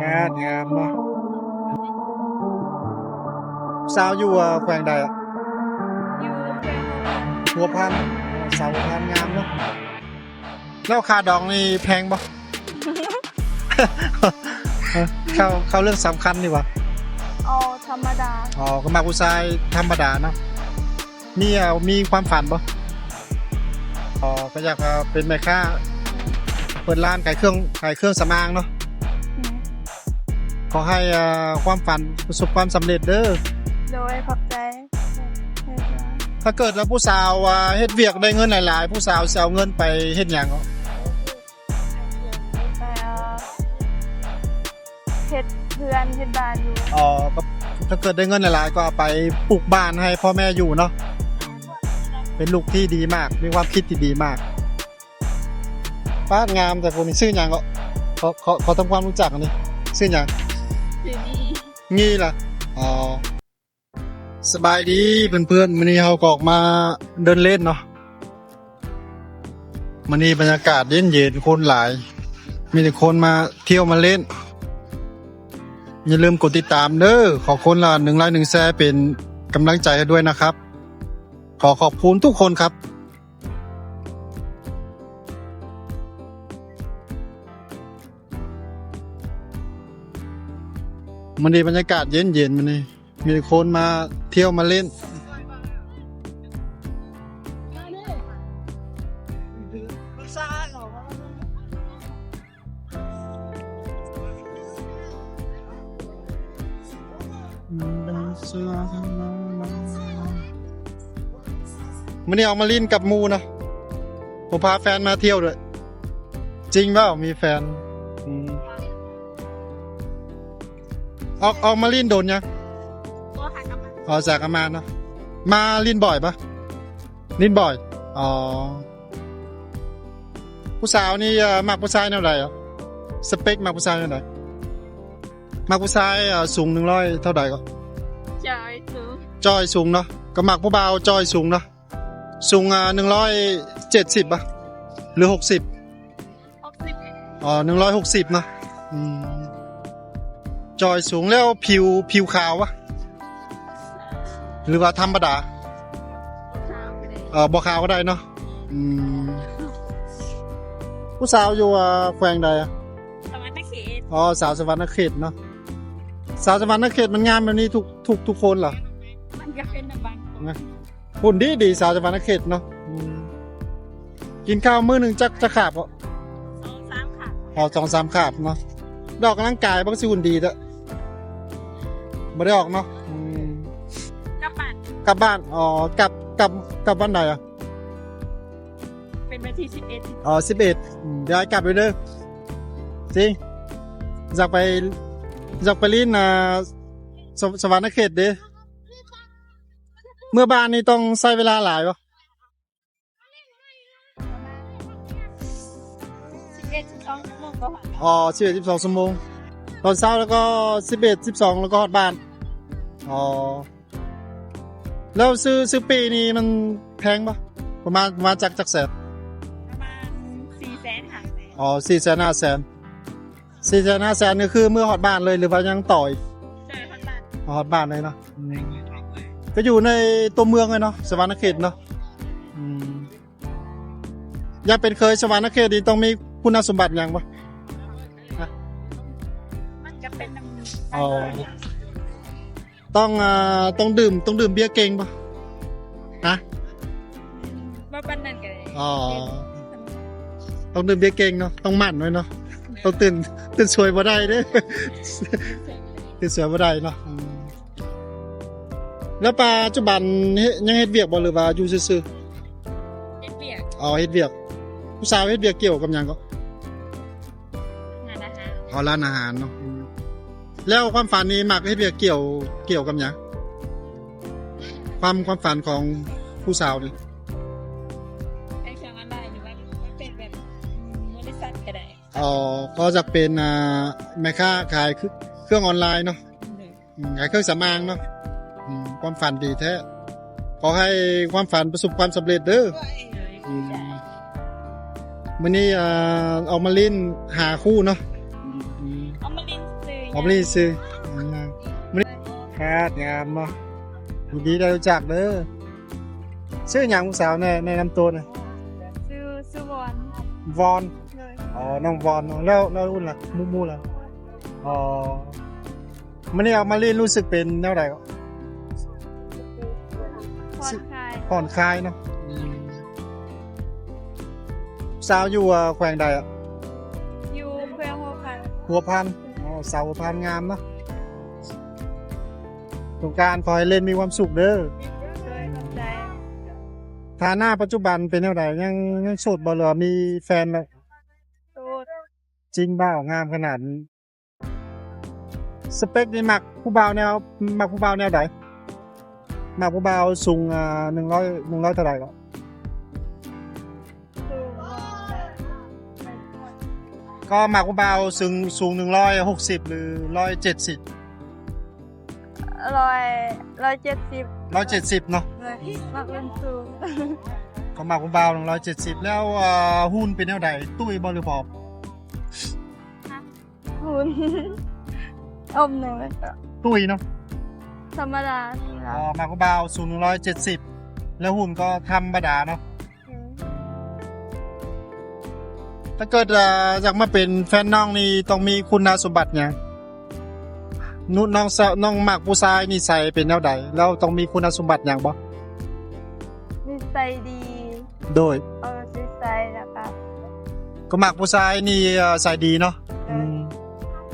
ງາມ ງາມເນາະ. ສາວຢູ່ ເອີ ແຂວງໃດອະ? ຢູ່ແຂວງຫົວພັນ. ສາວຫົວພັນງາມເນາະ. ແລ້ວຄ່າດອງນີ້ແພງບໍ່? ເຂົ້າ ເຂົ້າເລື່ອງສຳຄັນດີກວ່າ. ເອົາທຳມະດາ. ອໍ ກໍມັກຜູ້ຊາຍທຳມະດາເນາະ. ມີ ເອີ ມີຄວາມຝັນບໍ່? ອໍ ກໍຢາກ ເອີ ເປັນແມ່ຄ້າ ເປີດຮ້ານຂາຍເຄື່ອງ ຂາຍເຄື່ອງສຳອາງເນາະ. ແມ່ນ. ຂໍໃຫ້ ເອີ ຄວາມຝັນປະສົບຄວາມສຳເລັດເດີ. ໂດຍ ຂອບໃຈ. ຖ້າເກີດວ່າຜູ້ສາວ ເອີ ເຮັດວຽກໄດ້ເງິນຫຼາຍໆ ຜູ້ສາວຊິເອົາເງິນໄປເຮັດຫຍັງ? ໄປ ເອີ ເຮັດເຮືອນເຮັດບ້ານຢູ່. ອໍ ກໍ ຖ້າເກີດໄດ້ເງິນຫຼາຍໆ ກໍເອົາໄປປູກບ້ານໃຫ້ພໍ່ແມ່ຢູ່ເນາະ. ເປັນລູກທີ່ດີມາກ ມີຄວາມຄິດທີ່ດີມາກ. ປາດ ງາມແຕ່ຜູ້ນີ້ ຊື່ຫຍັງເກາະ? ຂໍ ຂໍ ຂໍທຳຄວາມຮູ້ຈັກອັນນີ້ ຊື່ຫຍັງ? ຊື່ນີ້. ນີ້ລະ? ອໍ ສະບາຍດີເພື່ອນໆ ມື້ນີ້ເຮົາກໍອອກມາເດີນເລ່ນເນາະ. ມື້ນີ້ບັນຍາກາດເຢັນໆ ຄົນຫຼາຍ ມີແຕ່ຄົນມາທ່ຽວມາເລ່ນ. ຢ່າລືມກົດຕິດຕາມເດີ ຂໍຄົນລະໜຶ່ງໄລຄ໌ ໜຶ່ງແຊ ເປັນກຳລັງໃຈໃຫ້ດ້ວຍນະຄັບ. ຂໍຂອບຄຸນທຸກຄົນຄັບ. ມື້ນີ້ບັນຍາກາດເຢັນໆ ມື້ນີ້ມີຄົນມາທ່ຽວມາເລ່ນ. ມື້ນີ້ອອກມາຫຼິ້ນກັບໝູ່ນະ ບໍ່ພາແຟນມາທ່ຽວດ້ວຍ. ຈິງບໍ່? ມີແຟນ. ອືມ ອອກ ອອກມາຫຼິ້ນດົນຍັງ? ບໍ່ຫາກັບມາ. ອໍ ສາກັບມາເນາະ. ມາຫຼິ້ນບ່ອຍປະ? ຫຼິ້ນບ່ອຍ. ອໍ ຜູ້ສາວນີ້ ເອີ ມັກຜູ້ຊາຍແນວໃດອະ? ສະເປັກມັກຜູ້ຊາຍແນວໃດ? ມັກຜູ້ຊາຍ ເອີ ສູງໜຶ່ງຮ້ອຍເທົ່າໃດເກາະ? ຈ່ອຍສູງ. ຈ່ອຍສູງເນາະ. ກໍມັກຜູ້ບ່າວຈ່ອຍສູງເນາະ. ສູງ ອາ ໜຶ່ງຮ້ອຍເຈັດສິບບໍ່ ຫຼື ຫົກສິບ? ຫົກສິບ. ອໍ ໜຶ່ງຮ້ອຍຫົກສິບເນາະ. ອືມ ຈ່ອຍສູງ. ແລ້ວຜິວ ຜິວຂາວປະ ຫຼືວ່າທຳມະດາ? ບໍ່ຂາວກໍໄດ້. ເອີ ບໍ່ຂາວກໍໄດ້ເນາະ. ອືມ ຜູ້ສາວຢູ່ ອາ ແຂວງໃດອະ? ສະຫວັນນະເຂດ. ອໍ ສາວສະຫວັນນະເຂດເນາະ. ສາວສະຫວັນນະເຂດມັນງາມແບບນີ້ທຸກ ທຸກ ທຸກຄົນເຫລອ? ມັນກໍເປັນບາງຄົນນະ. ຫຸ່ນດີໆ ສາວສະຫວັນນະເຂດເນາະ. ອືມ ກິນເຂົ້າມື້ໜຶ່ງຈັກ ຈັກຄາບເກາະ? ສອງສາມຄາບ. ອໍ ສອງສາມຄາບເນາະ. ໄດ້ອອກກຳລັງກາຍບໍ່ ຄືຊິຫຸ່ນດີແທ້? ບໍ່ໄດ້ອອກເນາະ. ອືມ ກັບບ້ານ. ກັບບ້ານ. ອໍ ກັບ ກັບ ກັບວັນໃດອະ? ເປັນວັນທີສິບເອັດ. ອໍ ສິບເອັດ. ອືມ ດຽວອ້າຍກັບໄປເດີ. ຈິງ ຢາກໄປ ຢາກໄປຫຼິ້ນ ອາ ສະ ສະຫວັນນະເຂດເດ້. ເມືອບ້ານນີ້ຕ້ອງໃຊ້ເວລາຫຼາຍບໍ່? ສິບເອັດ ສິບສອງຊົ່ວໂມງກໍຮອດ. ອໍ ສິບເອັດ ສິບສອງຊົ່ວໂມງ. ຕອນເຊົ້າແລ້ວກໍສິບເອັດ ສິບສອງ ແລ້ວກໍຮອດບ້ານ. ອໍ ແລ້ວຊື້ ຊື້ປີ້ນີ້ມັນແພງບໍ່? ປະມານ ປະມານຈັກ ຈັກແສນ? ປະມານສີ່ແສນ ຫ້າແສນ. ອໍ ສີ່ແສນ ຫ້າແສນ. ສີ່ແສນ ຫ້າແສນ ນີ້ຄືເມືອຮອດບ້ານເລີຍ ຫຼືວ່າຍັງຕໍ່ອີກ? ເມືອຮອດບ້ານ. ຮອດບ້ານເລີຍເນາະ. ອືມ ກໍຢູ່ໃນຕົວເມືອງເລີຍເນາະ ສະຫວັນນະເຂດເນາະ. ອືມ ຢາກເປັນເຂີຍສະຫວັນນະເຂດນີ້ຕ້ອງມີຄຸນສົມບັດຫຍັງບໍ່? ຮະ? ມັນກໍເປັນນຳ ອໍ ຕ້ອງ ອ່າ ຕ້ອງດື່ມ ຕ້ອງດື່ມເບຍເກັ່ງບໍ່? ຮະ? ບໍ່ປານນັ້ນກໍໄດ້. ອໍ ຕ້ອງດື່ມເບຍເກັ່ງເນາະ. ຕ້ອງໝັ້ນໄວ້ເນາະ. ຕ້ອງຕື່ນ ຕື່ນສວຍບໍ່ໄດ້ເດ້. ຕື່ນສວຍບໍ່ໄດ້ເນາະ. ອືມ ແລ້ວປະຈຸບັນເຮັດ ຍັງເຮັດວຽກບໍ່ ຫຼືວ່າຢູ່ຊື່ໆ? ເຮັດວຽກ. ອໍ ເຮັດວຽກ. ຜູ້ສາວເຮັດວຽກກ່ຽວກັບຫຍັງເກາະ? ຮ້ານອາຫານ. ອໍ ຮ້ານອາຫານເນາະ. ອືມ ແລ້ວຄວາມຝັນນີ້ມັກເຮັດວຽກກ່ຽວ ກ່ຽວກັບຫຍັງ? ຄວາມ ຄວາມຝັນຂອງຜູ້ສາວນີ້? ຂາຍເຄື່ອງອອນລາຍ ຫຼືວ່າເປັນແບບ ອືມ ບໍລິສັດກໍໄດ້. ອໍ ກໍຢາກເປັນ ອ່າ ແມ່ຄ້າຂາຍເຄື່ອງອອນລາຍເນາະ. ອືມ ຂາຍເຄື່ອງສຳອາງເນາະ. ອືມ ຄວາມຝັນດີແທ້. ຂໍໃຫ້ຄວາມຝັນປະສົບຄວາມສຳເລັດເດີ. ອືມ ມື້ນີ້ ອ່າ ອອກມາຫຼິ້ນຫາຄູ່ເນາະ. ອືມ ອອກມາຫຼິ້ນຊື່ ອອມລີຊື່ ອືມ ມື້ນີ້ ຄາດງາມເນາະ ຍິນດີໄດ້ຮູ້ຈັກເດີ. ຊື່ຫຍັງຜູ້ສາວ ແນະນຳໂຕແດ່? ຊື່ ຊື່ວອນ ວອນ. ໂດຍ. ອໍ ນ້ອງວອນເນາະ. ແລ້ວ ແລ້ວຫຸ່ນລະ ໝູ່ໆລະ? ອໍ ມື້ນີ້ອອກມາຫຼິ້ນ ຮູ້ສຶກເປັນແນວໃດ? ຜ່ອນຄາຍ ຜ່ອນຄາຍເນາະ. ອືມ ສາວຢູ່ ເອີ ແຂວງໃດອະ? ຢູ່ແຂວງຫົວພັນ. ຫົວພັນ. ອໍ ສາວຫົວພັນງາມເນາະ. ສົງການຂໍໃຫ້ຫຼິ້ນມີຄວາມສຸກເດີ. ໂດຍ ຂອບໃຈ. ຖານະປັດຈຸບັນເປັນແນວໃດ? ຍັງ ຍັງໂສດບໍ່ ຫຼືວ່າມີແຟນແລ້ວ? ໂສດ. ຈິງບໍ່? ງາມຂະໜາດນີ້. ສະເປັກນີ້ມັກຜູ້ບ່າວແນວ ມັກຜູ້ບ່າວແນວໃດ? ມັກຜູ້ບ່າວສູງ ອາ ໜຶ່ງຮ້ອຍ ໜຶ່ງຮ້ອຍເທົ່າໃດເກາະ? ສູງ ກໍມັກຜູ້ບ່າວສູງ ສູງໜຶ່ງຮ້ອຍຫົກສິບ ຫຼື ຮ້ອຍເຈັດສິບ? ຮ້ອຍ ຮ້ອຍເຈັດສິບ. ຮ້ອຍເຈັດສິບເນາະ. ເອີ ມັກເລື່ອງສູງ. ກໍມັກຜູ້ບ່າວໜຶ່ງຮ້ອຍເຈັດສິບ. ແລ້ວ ເອີ ຫຸ່ນເປັນແນວໃດ? ຕຸ້ຍບໍ່ ຫຼື ຜອມ? ຫຸ່ນ ອົບໜ້ອຍ. ຕຸ້ຍເນາະ. ທຳມະດາ. ອໍ ມັກຜູ້ບ່າວສູງໜຶ່ງຮ້ອຍເຈັດສິບ ແລ້ວຫຸ່ນກໍທຳມະດາເນາະ. ອືມ ຖ້າເກີດ ເອີ ຢາກມາເປັນແຟນນ້ອງນີ້ ຕ້ອງມີຄຸນນະສົມບັດຫຍັງ? ນຸ ນ້ອງສະ ນ້ອງມັກຜູ້ຊາຍນິໄສເປັນແນວໃດ? ແລ້ວຕ້ອງມີຄຸນນະສົມບັດຫຍັງບໍ່? ນິໄສດີ. ໂດຍ. ເອີ ນິໄສ ແລ້ວກໍ ກໍມັກຜູ້ຊາຍນິໄສດີເນາະ. ໂດຍ. ອືມ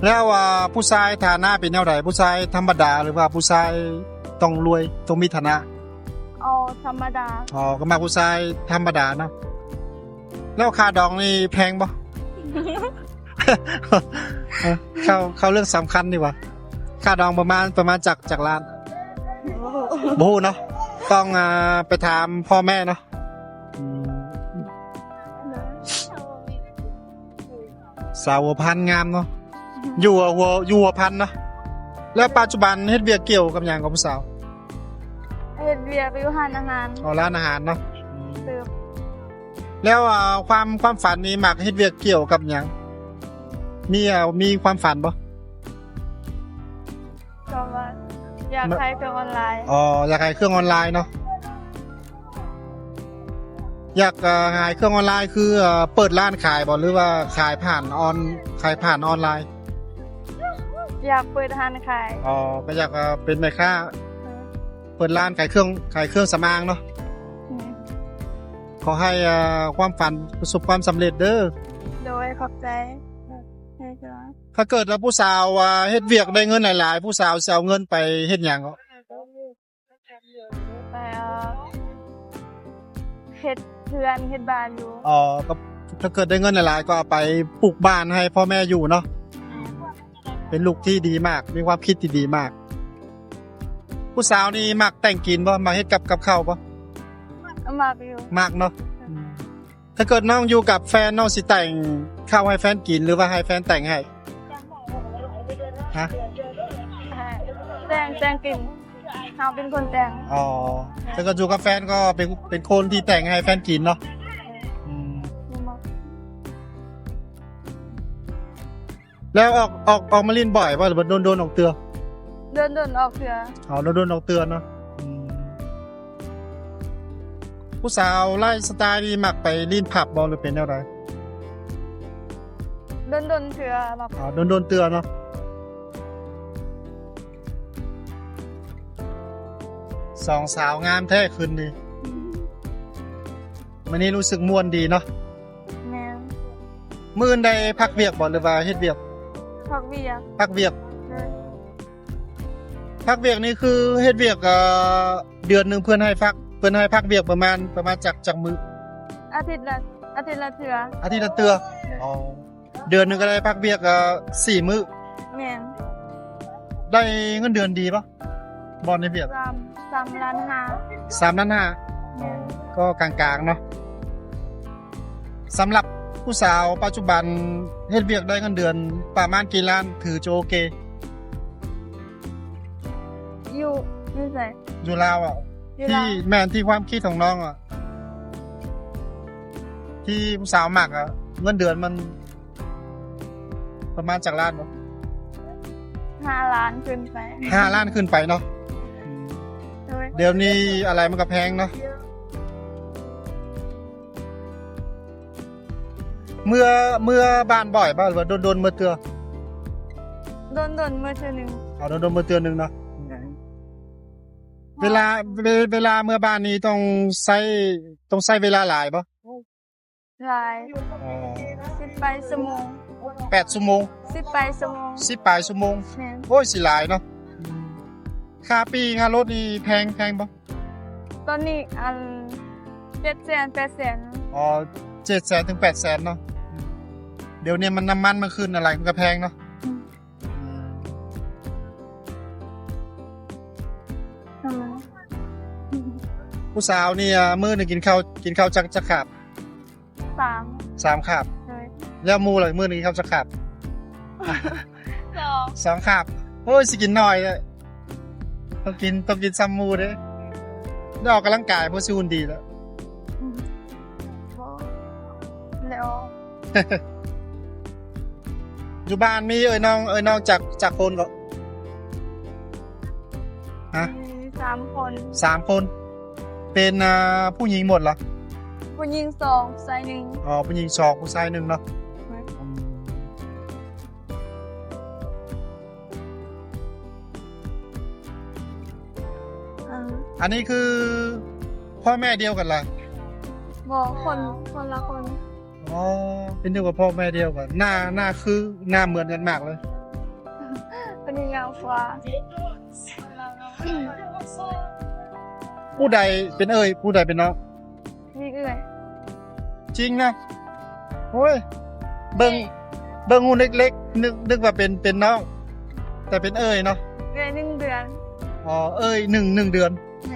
ແລ້ວ ອາ ຜູ້ຊາຍຖານະເປັນແນວໃດ? ຜູ້ຊາຍທຳມະດາ ຫຼືວ່າຜູ້ຊາຍຕ້ອງລວຍ ຕ້ອງມີຖານະ? ອໍ ທຳມະດາ. ອໍ ກໍມັກຜູ້ຊາຍທຳມະດາເນາະ. ແລ້ວຄ່າດອງນີ້ແພງບໍ່? ເອີ ເຂົ້າ ເຂົ້າເລື່ອງສຳຄັນດີກວ່າ ຄ່າດອງປະມານ ປະມານຈັກ ຈັກລ້ານ? ບໍ່ຮູ້ ບໍ່ຮູ້ເນາະ. ຕ້ອງ ອາ ໄປຖາມພໍ່ແມ່ເນາະ. ອືມ ສາວຫົວພັນງາມເນາະ. ຢູ່ຫົວ ຢູ່ຫົວພັນເນາະ. ແລ້ວປັດຈຸບັນເຮັດວຽກກ່ຽວກັບຫຍັງກັບຜູ້ສາວ? ເຮັດວຽກຢູ່ຮ້ານອາຫານ. ອໍ ຮ້ານອາຫານເນາະ. ອືມ ແລ້ວ ອາ ຄວາມ ຄວາມຝັນນີ້ມັກເຮັດວຽກກ່ຽວກັບຫຍັງ? ມີ ອາ ມີຄວາມຝັນບໍ່? ກໍວ່າຢາກຂາຍເຄື່ອງອອນລາຍ. ອໍ ຢາກຂາຍເຄື່ອງອອນລາຍເນາະ. ຢາກ ເອີ ຂາຍເຄື່ອງອອນລາຍ ຄື ເອີ ເປີດຮ້ານຂາຍບໍ່ ຫຼືວ່າຂາຍຜ່ານອອນ ຂາຍຜ່ານອອນລາຍ? ຢາກເປີດຮ້ານຂາຍ. ອໍ ກໍຢາກ ເອີ ເປັນແມ່ຄ້າ. ເອີ ເປີດຮ້ານຂາຍເຄື່ອງ ຂາຍເຄື່ອງສຳອາງເນາະ. ແມ່ນ. ຂໍໃຫ້ ເອີ ຄວາມຝັນປະສົບຄວາມສຳເລັດເດີ. ໂດຍ ຂອບໃຈ. ຖ້າເກີດວ່າຜູ້ສາວ ເອີ ເຮັດວຽກໄດ້ເງິນຫຼາຍໆ ຜູ້ສາວຊິເອົາເງິນໄປເຮັດຫຍັງເກາະ? ໄປ ເອີ ເຮັດເຮືອນເຮັດບ້ານຢູ່. ອໍ ກໍຖ້າເກີດໄດ້ເງິນຫຼາຍໆ ກໍເອົາໄປປູກບ້ານໃຫ້ພໍ່ແມ່ຢູ່ເນາະ. ແມ່ນ. ເປັນລູກທີ່ດີມາກ ມີຄວາມຄິດທີ່ດີມາກ. ຜູ້ສາວນີ້ມັກແຕ່ງກິນບໍ່? ມັກເຮັດກັບ ກັບເຂົ້າບໍ່? ມັກຢູ່. ມັກເນາະ. ອືມ ຖ້າເກີດນ້ອງຢູ່ກັບແຟນ ນ້ອງຊິແຕ່ງເຂົ້າໃຫ້ແຟນກິນ ຫຼືວ່າໃຫ້ແຟນແຕ່ງໃຫ້? ຮະ? ແຕ່ງ ແຕ່ງກິນ. ເຮົາເປັນຄົນແຕ່ງ. ອໍ ແຕ່ກໍຢູ່ກັບແຟນກໍເປັນ ເປັນຄົນທີ່ແຕ່ງໃຫ້ແຟນກິນເນາະ. ອືມ ແລ້ວອອກ ອອກ ອອກມາຫຼິ້ນບ່ອຍບໍ່ ຫຼືວ່າດົນໆອອກເທື່ອ? ດົນໆອອກເທື່ອ. ອໍ ດົນໆອອກເທື່ອເນາະ. ອືມ ຜູ້ສາວໄລຟ໌ສະໄຕນີ້ມັກໄປຫຼິ້ນຜັບບໍ່ ຫຼືເປັນແນວໃດ? ດົນໆເທື່ອ. ອໍ ດົນໆເທື່ອເນາະ. ສອງສາວງາມແທ້ຄືນນີ້. ມື້ນີ້ຮູ້ສຶກມ່ວນດີເນາະ. ແມ່ນ. ມື້ອື່ນໄດ້ພັກວຽກບໍ່ ຫຼືວ່າເຮັດວຽກ? ພັກວຽກ. ພັກວຽກ. ໂດຍ. ພັກວຽກນີ້ຄືເຮັດວຽກ ເອີ ເດືອນໜຶ່ງເພິ່ນໃຫ້ພັກ ເພິ່ນໃຫ້ພັກວຽກປະມານ ປະມານຈັກ ຈັກມື້? ອາທິດລະ ອາທິດລະເທື່ອ. ອາທິດລະເທື່ອ. ໂດຍ. ອໍ ເດືອນໜຶ່ງກໍໄດ້ພັກວຽກ ເອີ ສີ່ມື້. ແມ່ນ. ໄດ້ເງິນເດືອນດີບໍ່ ບ່ອນເຮັດວຽກ? ສາມ ສາມລ້ານຫ້າ. ສາມລ້ານຫ້າ. ແມ່ນ. ອໍ ກໍກາງໆເນາະ. ສຳລັບຜູ້ສາວປັດຈຸບັນເຮັດວຽກໄດ້ເງິນເດືອນປະມານກີ່ລ້ານ ຖືຈະໂອເຄ? ຢູ່ ຢູ່ໃສ? ຢູ່ລາວອະ. ຢູ່ລາວ. ທີ່ ແມ່ນ ທີ່ຄວາມຄິດຂອງນ້ອງອະ ທີ່ຜູ້ສາວມັກອະ ເງິນເດືອນມັນປະມານຈັກລ້ານບໍ່? ຫ້າລ້ານຂຶ້ນໄປ. ຫ້າລ້ານຂຶ້ນໄປເນາະ. ໂດຍ. ດຽວນີ້ອາໄລມັນກໍແພງເນາະ. ເມືອ ເມືອບ້ານບ່ອຍບໍ່ ຫຼືວ່າດົນໆເມືອເທື່ອ? ດົນໆເມືອເທື່ອໜຶ່ງ. ອໍ ດົນໆເມືອເທື່ອໜຶ່ງເນາະ. ເວລາ ເວ ເວລາເມືອບ້ານນີ້ຕ້ອງໃຊ້ ຕ້ອງໃຊ້ເວລາຫຼາຍບໍ່? ຫຼາຍ. ອໍ ສິບປາຍຊົ່ວໂມງ. ແປດຊົ່ວໂມງ? ສິບປາຍຊົ່ວໂມງ. ສິບປາຍຊົ່ວໂມງ. ແມ່ນ. ໂອ້ຍ ຊິຫຼາຍເນາະ. ຄ່າປີ້ຄ່າລົດນີ້ແພງ ແພງບໍ່? ຕອນນີ້ອັນ ເຈັດແສນ ແປດແສນ. ອໍ ເຈັດແສນເຖິງແປດແສນເນາະ. ດຽວນີ້ມັນ ນ້ຳມັນມັນຂຶ້ນ ອາໄລມັນກໍແພງເນາະ. ອືມ. ອືມ. ຜູ້ສາວນີ້ ອາ ມື້ໜຶ່ງກິນເຂົ້າ ກິນເຂົ້າຈັກ ຈັກຄາບ? ສາມ. ສາມຄາບ. ໂດຍ. ແລ້ວໝູ່ລະ ມື້ໜຶ່ງກິນເຂົ້າຈັກຄາບ? ສອງ. ສອງຄາບ. ໂອ້ຍ ຊິກິນໜ້ອຍເດ້. ຕ້ອງກິນ ຕ້ອງກິນຊ່ຳໝູ່ເດ້. ໄດ້ອອກກຳລັງກາຍ ເພື່ອຊິຫຸ່ນດີແລ້ວ. ອືມ. ບໍ່ ແລ້ວ ຢູ່ບ້ານມີເອື້ອຍນ້ອງ ເອື້ອຍນ້ອງຈັກ ຈັກຄົນກໍ? ຮະ? ມີສາມຄົນ. ສາມຄົນ. ເປັນ ອ່າ ຜູ້ຍິງໝົດລະ? ຜູ້ຍິງສອງ ຜູ້ຊາຍໜຶ່ງ. ອໍ ຜູ້ຍິງສອງ ຜູ້ຊາຍໜຶ່ງເນາະ. ອືມ. ເອີ ອັນນີ້ຄືພໍ່ແມ່ດຽວກັນລະ? ບໍ່ ຄົນ ຄົນລະຄົນ. ອໍ ເປັນເດີວ່າພໍ່ແມ່ດຽວກັນ. ໜ້າ ໜ້າຄື ໜ້າເໝືອນກັນມາກເລີຍ. ເພິ່ນຍາວກວ່າ. ຜູ້ໃດເປັນເອື້ອຍ ຜູ້ໃດເປັນນ້ອງ? ມີເອື້ອຍ. ຈິງນະ? ໂອ້ຍ ເບິ່ງ ເບິ່ງຫູເລັກໆ ນຶກ ນຶກວ່າເປັນ ເປັນນ້ອງ ແຕ່ເປັນເອື້ອຍເນາະ. ເອື້ອຍໜຶ່ງເດືອນ. ອໍ ເອື້ອຍໜຶ່ງ ໜຶ່ງເດືອນ. ແ